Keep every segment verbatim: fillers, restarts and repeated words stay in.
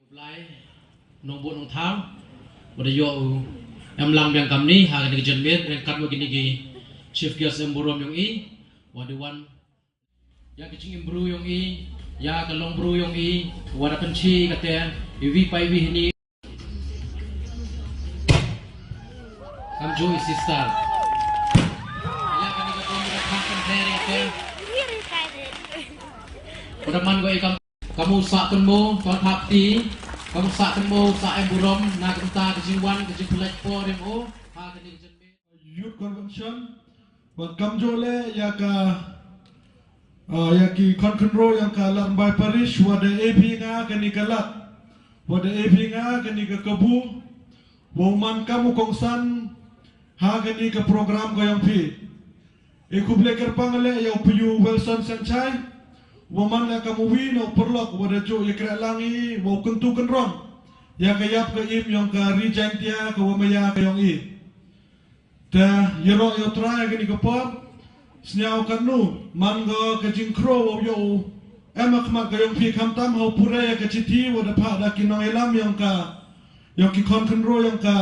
Blai, Nongbuh Nongthaw, wat da ïoh u em lang biang kamni ha kane ka janmiet, ryngkat bad kine ki chief guest em burom ïong i, wat da wan ïa ka jingim bru ïong i, ïa ka long bru ïong i, wat da pynchi kata, iwi pa iwi hini. Kam ju i sister. Ïa kane ka bom ka kham kan her ïa ka. Wat da man ko i kam, kam u sah tynmo, ton thap ti, kam u sah tynmo, sah em burom, na ka bynta ka jingwan, ka jingpynlait por ïong u, ha kane ka janmiet. Youth Convention, bad kam ju leh ïa ka, ah, ïa ki khon khynro ïong ka Ladrymbai Parish, wat da ai phi nga kane ka lad, wat da ai phi nga kane ka kabu, wa u man kam u kongsan ha kane ka program ka ïong phi. E khublei kyrpang leh ïa u phi u Wilson Sanchai, wa man leh kam uwi na u paralok, wat da ju ïa kre lang i, wa u kyntu kynrong ïa ka ïap ka im ïong ka Ri Jaintia ka wa maya ka ïong i. Te ïaroh ïa u Trai kane ka por, sñiaw katno, man ko ka jingkhro wa u ïoh u em ha khmat ka ïong phi khamtam ha u pure ïa ka chithi wa da phah da ki nongïalam ïong ka, ïong ki khon khynro ïong ka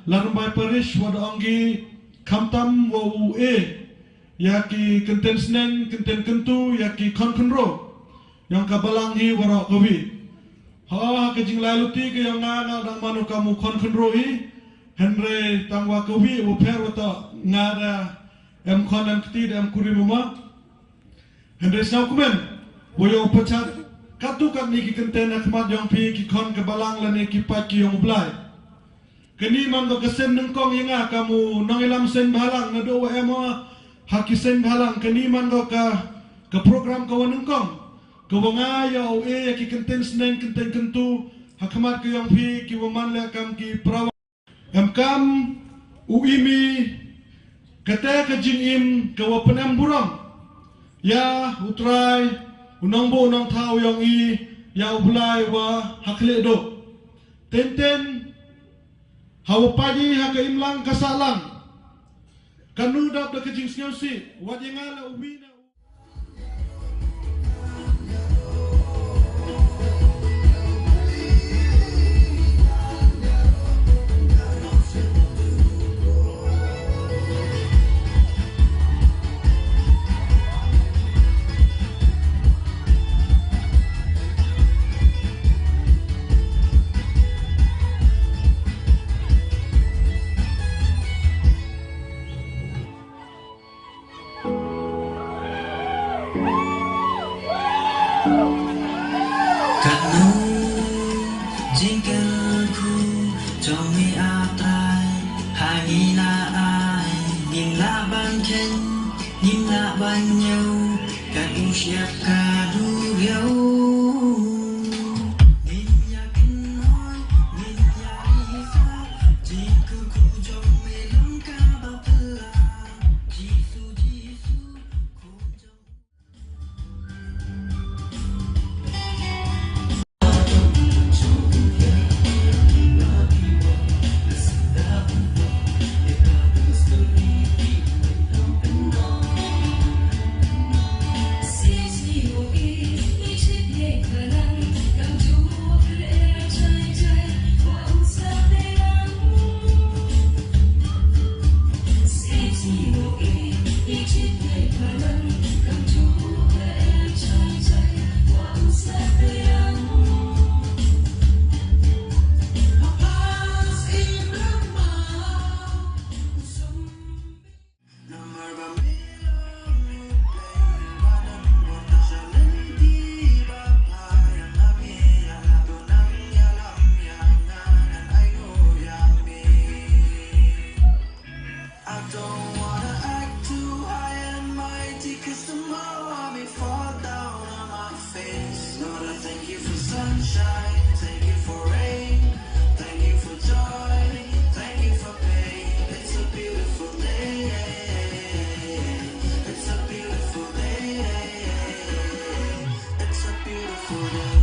Ladrymbai Parish wa da ong ki khamtam wa u e ïa ki kyntien sneng, kyntien kyntu, ïa ki khon khynro ïong ka balang hi waroh kawi. Ha, ha ka jinglai luti ka ïong nga, nga dang man u kam u khon khynro hi. Hynrei tang wa kawi u pher wa toh nga da em khon em kti da em kurim mo. Hynrei sñiawkmen wa ïoh u pyrchat katto katne ki kyntien ha khmat ïong phi ki khon ka balang lane ki paid ki ïong u Blai. Kani man ko ka seng nyngkong ïa nga kam u nongïalam seng bhalang naduh wa em ha ki seng bhalang. Kani man ko ka, ka program ka wa nyngkong ka wa nga ïa u e ïa ki kyntien sneng kyntien kyntu ha khmat ka ïong phi ki wa man leh kam ki para wa em kam u imi. Kata ka jingim ka wa pynem burom ïa u Trai, u Nongbuh Nongthaw ïong i, ïa u Blai wa ha khlieh duh. Tenten ha wa pait i ha ka imlang ka sahlang. Kano dap da ka jingsngewsih, wat ïa nga la u wi na u Katno jingkyrkhu jong me, ah Trai, ha ngi la ai, ngim lah ban kheiñ, ngim lah ban ñiew, kat u shyiap ka duriaw. Ngin ïa kynhoi, ngin ïa ri sa, jingkyrkhu jong me long kaba phylla, Jisu, Jisu, khun jong I don't wanna act too high and mighty, 'cause tomorrow I may fall down on my face. Lord, I thank you for sunshine, thank you for rain, thank you for joy, thank you for pain. It's a beautiful day. It's a beautiful day. It's a beautiful day.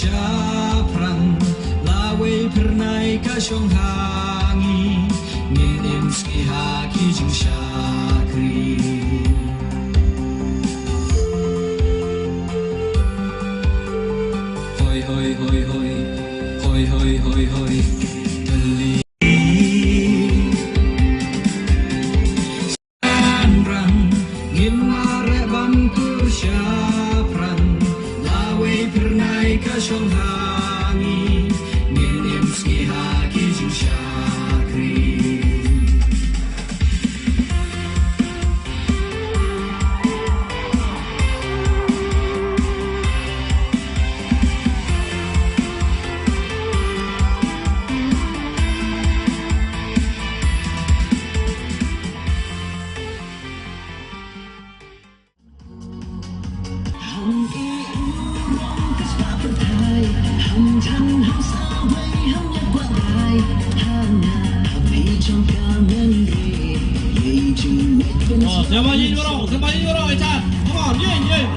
Shaphrang, lawei phyrnai ka shong ha ngi, ngin im sngi ha ki jingshakri. Hoi, hoi, hoi, hoi. Hoi, hoi, hoi, hoi. Tylli. Shaphrang, ngin mareh ban kur shaphrang. Lawei phyrnai ka shong ha ngi, ngin im sngi ha ki jingshakri. Oh, sngewbha ïeit baroh, sngewbha ïeit baroh, eh, Chan. Come on, ïeit, ïeit.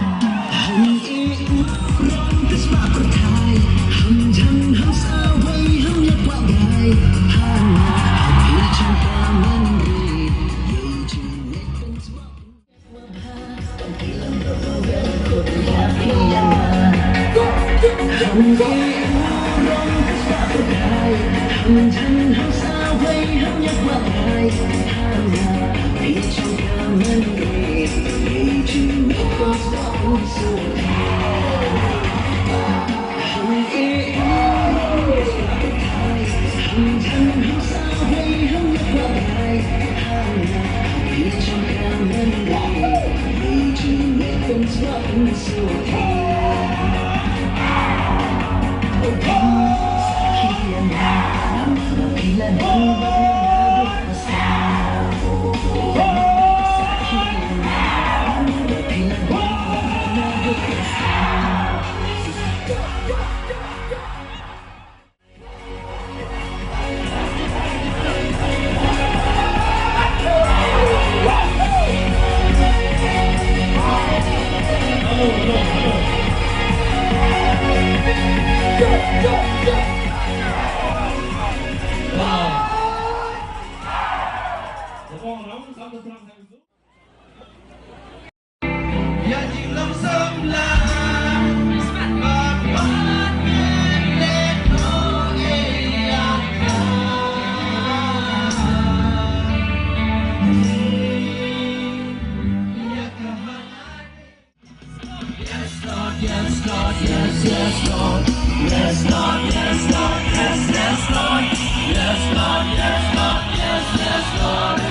Yes, Lord, yes, Lord, yes, yes, Lord. Yes, Lord, yes, Lord, yes, yes, Lord. Yes, Lord, yes, Lord, yes, yes, Lord.